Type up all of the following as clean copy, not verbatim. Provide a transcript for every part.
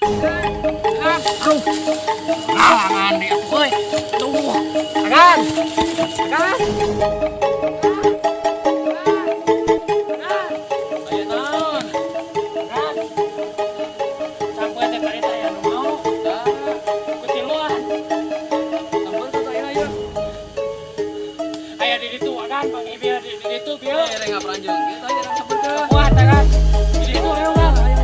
Aduh. Halangan dia euy. Tuh. Agan. Agan. Aya naon? Agan. Sampai teh tadi teh anu mau. Tah, kutiluan. Sampeu tuh aya aya. Aya di ditu agan, panggil bieu di ditu bieu. Aya rek ngaperanjeun kieu tah aya sampeurkeun. Kuat agan. Di ditu ayo kan. Ayo.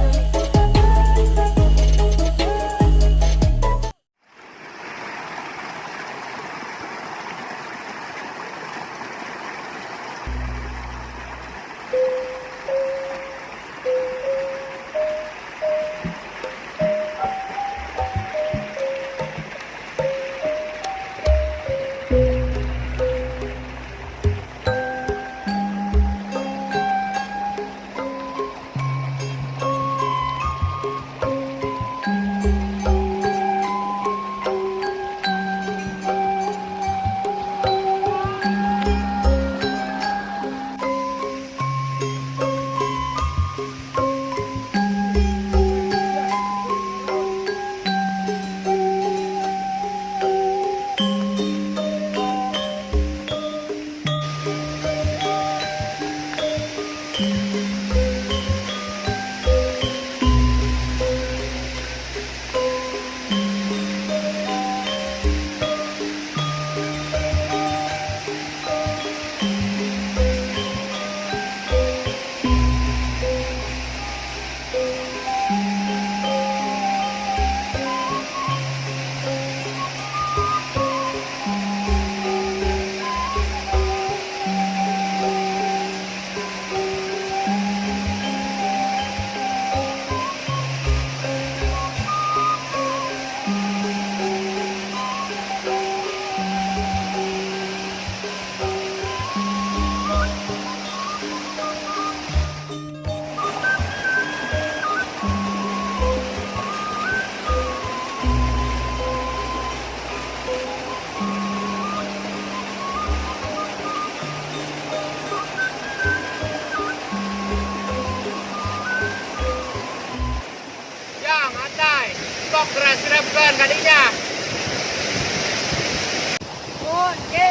Yang andai, sok geras-geraskeun kadinya. Nuhun, Ki.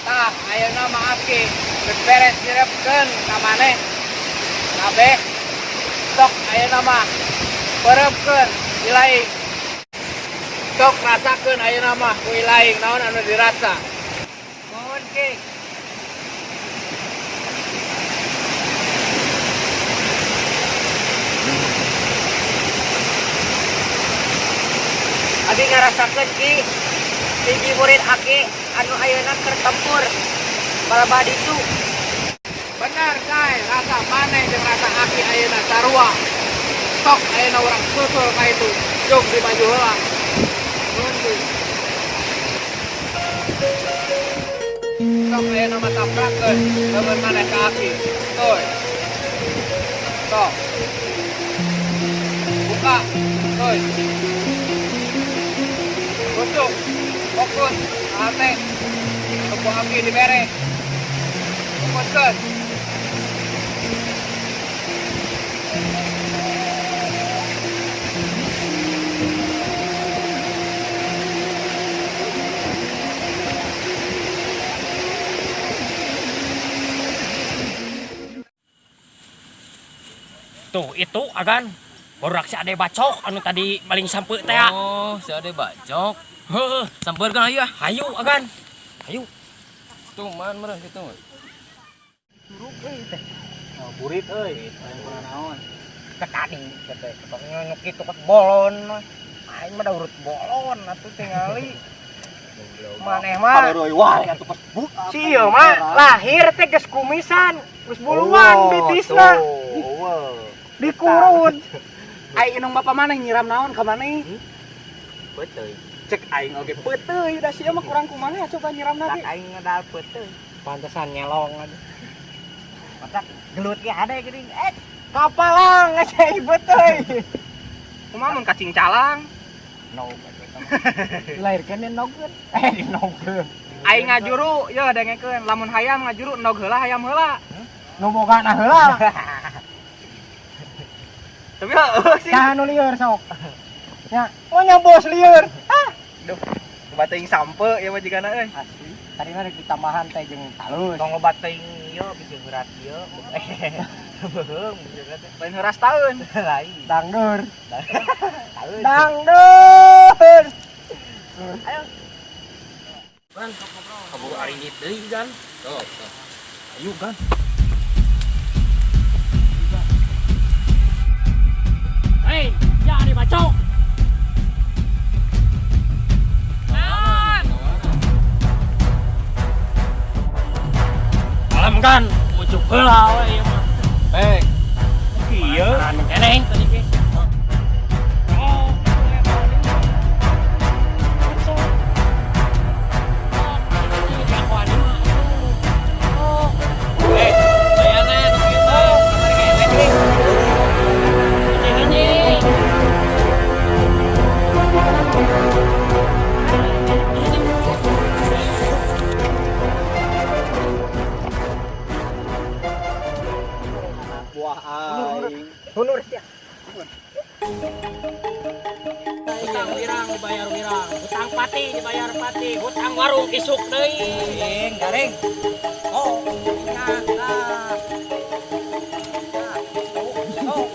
Tah, ayeuna mah Aki geus beres nyerepkeun ka maneh. Kabeh sok ayeuna mah peureupkeun ilaing. Sok rasakeun ayeuna mah ku ilaing naon anu dirasa. Nuhun, Ki. Abi ngarasakeun, Ki, hiji murid Aki anu ayeuna keur tempur balabah ditu. Bener kai, rasa maneh jeung rasa Aki ayeuna sarua. Sok ayeuna urang susul ka itu. Jung di baju heula. Nuhun, Ki. Sok ayeuna mah tabrakeun leungeun maneh ka Aki. Tuh. Sok. Fokuskeun hate. Anu ku aki dibere. Fokuskeun. Tuh, itu agan. Baru si Ade bacok anu tadi maling sampeu teh. Oh, si Ade bacok. Heuh, Sampeurkeun ayo ah. Hayu agan. Hayu. Tuh man meureun kitu. Oh, burit euy, lain kuna naon. Tadi teh ketok nyonyok kitu ke bolon. Aing mah da urut bolon atuh tingali. Maneh mah Wah, atuh pas bu. si ieu mah lahir teh geus kumisan, geus buluan bitisna dikurun. Aing indung bapa maneh nyiram naon ka maneh? Betul. Cek aing oge peuteuy da sia mah kurang kumaha coba nyiram Tak lagi. aing ngedal peuteuy. Pantesan nyelong aduh. Matak gelut ge ada geuning. Eh, kapalang ngecai beuteuy. Kumaha mun kacing calang? No. Lahirkeun di nogkeun. Eh, di nogkeun. Aing ngajuru, yeuh dengekeun, lamun hayam ngajuru endog heula hayam heula. Nu boga na heula. Tapi heueuh sih. Saha nu lieur sok. Ya, oh nya bos lieur. Ah, Duh, loba teuing sampe ieu mah jigana euy. asli. Tadi mah rek ditambahan teh jeung talus. Tong loba teuing ieu bisa heurat ieu. Beuheung bisa heurat teh. Lain heuras taeun. Lain. Dangdur. Taeun. Dangdur. Gan, kaburu aringit deui gan. Tuh, tuh. Hayu gan. Hei, ya Ade bacok. Malam kan, ujuk heula we ieu mah. Eh, Kieu. Keneh tadi ge. Oh, eh, saya teh nu kitu. Kamari ge eleh deui. Buah aing. Hunur sia. Hutang wirang dibayar wirang, hutang pati dibayar pati, hutang warung isuk deui. Garing, garing. Oh, nah, nah. Nah, tuh, tuh.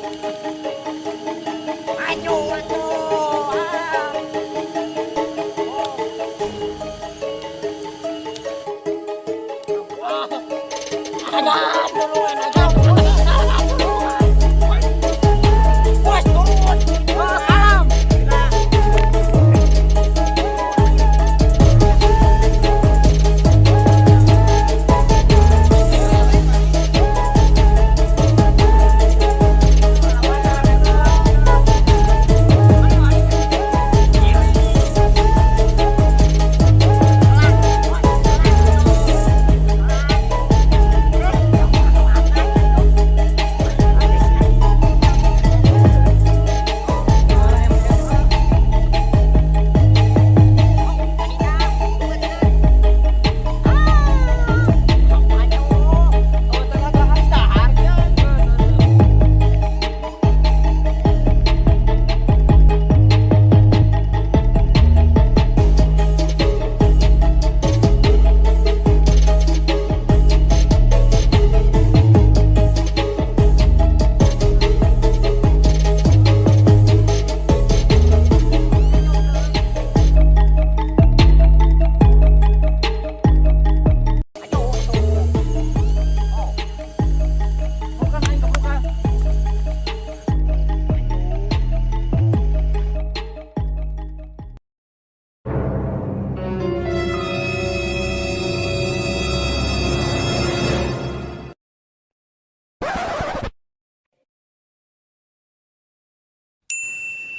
Maju, atuh. Ah. Oh. Agan, duluan, agan, agan, duluan. Bos, turun. Alam.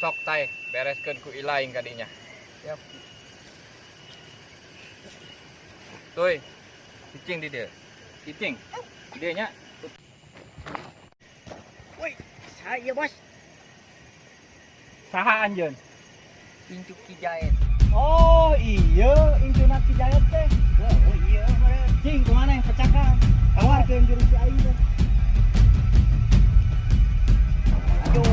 Sok tay, bereskeun ku ilaing kadinya. Siap. Tuy, cicing di dieu. Cicing. Dieu nya. Woi, saya bos. Saha anjeun? Incu Ki Jaet. Oh iya, incuna Ki Jayat teh. Oh iya, meureun. Cing kumaneh pecakan. Tawarkeun jurus si aing teh. Ayo.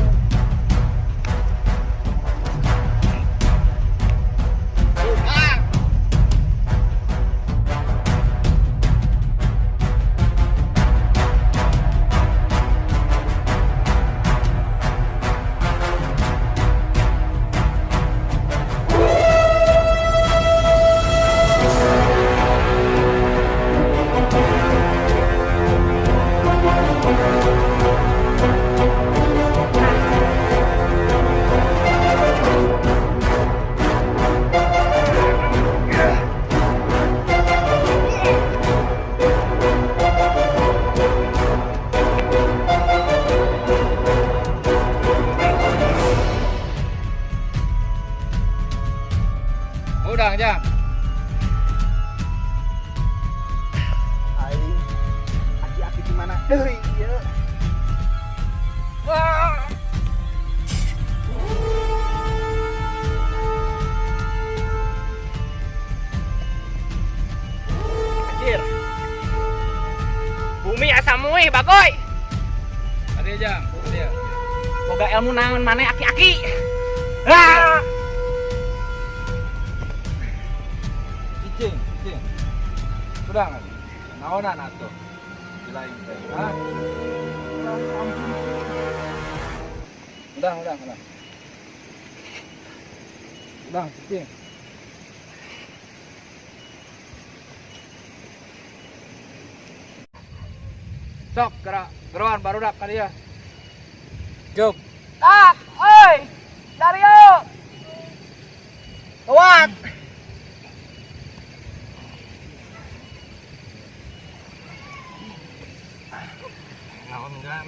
Udang jang. Aing aki-aki di mana deui ieu. Anjir. Bumi asa muih bagoy. Ada jang, ada. Boga ilmu naon maneh aki-aki. Ah! Cicing, cicing. Udang aja. Naonan atuh. Ilaing teh. Hah? Udang, udang, udang. Udang, cicing. Sok, gerak, geroan barudak ka dieu. Jug. Tak, oi. Dario. Kuat. Naon kan?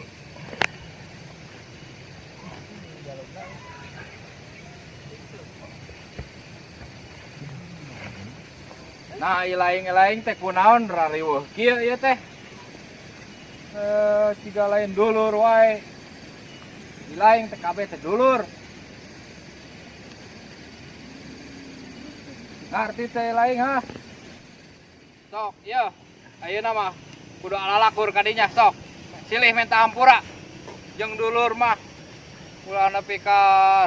Nah, ilaing-ilaing teh kunaon rariweuh kieu ieu teh. Ciga lain dulur wae. Ilaing teh kabeh teh dulur. Ngarti teh ilaing ha. Sok, ieu. Ayeuna mah kudu alalakur kadinya sok. Silih minta hampura jeung dulur mah. Ulah nepi ka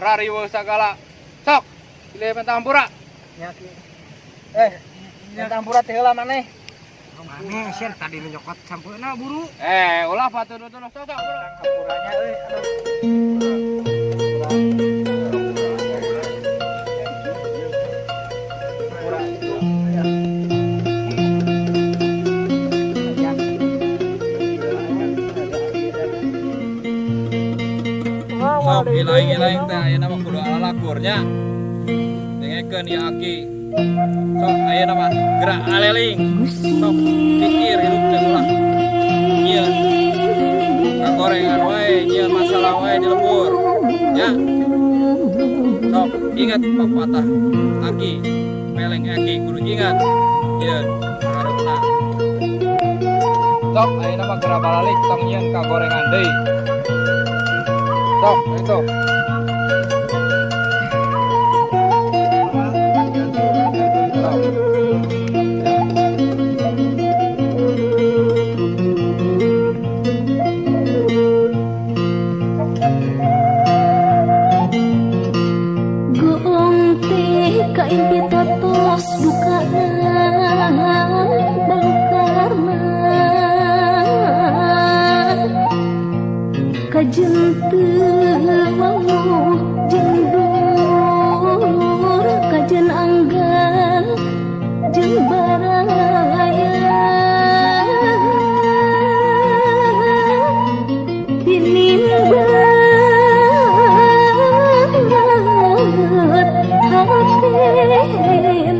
rariweuh sagala. Sok, silih minta hampura. Nya ki. Minta hampura teh heula maneh. Maneh sieun tadi nu nyokot sampeuna buru. Ulah patuh-tuh sok sok. Hampuranya euy. Aduh. Hampura. Sok ilaing-ilaing teh ayeuna mah kudu alalakur nya. Dengekeun ieu aki. Sok ayeuna mah gerak aleling. Sok pikir hidup teh ulah. Nyieun kagorengan wae, nyieun masalah wae di lembur. Nya. Sok ingat pepatah aki, peleng aki kudu ingat. Nyieun hareupeuna. Sok ayeuna mah gerak balalik tong nyieun kagorengan deui. Sok itu. Sok. Goong teh kaimpi tatos dukana balukarna kajen teu wawuh jeung dulur kajen anggang jeung baraya tinimbang hatena.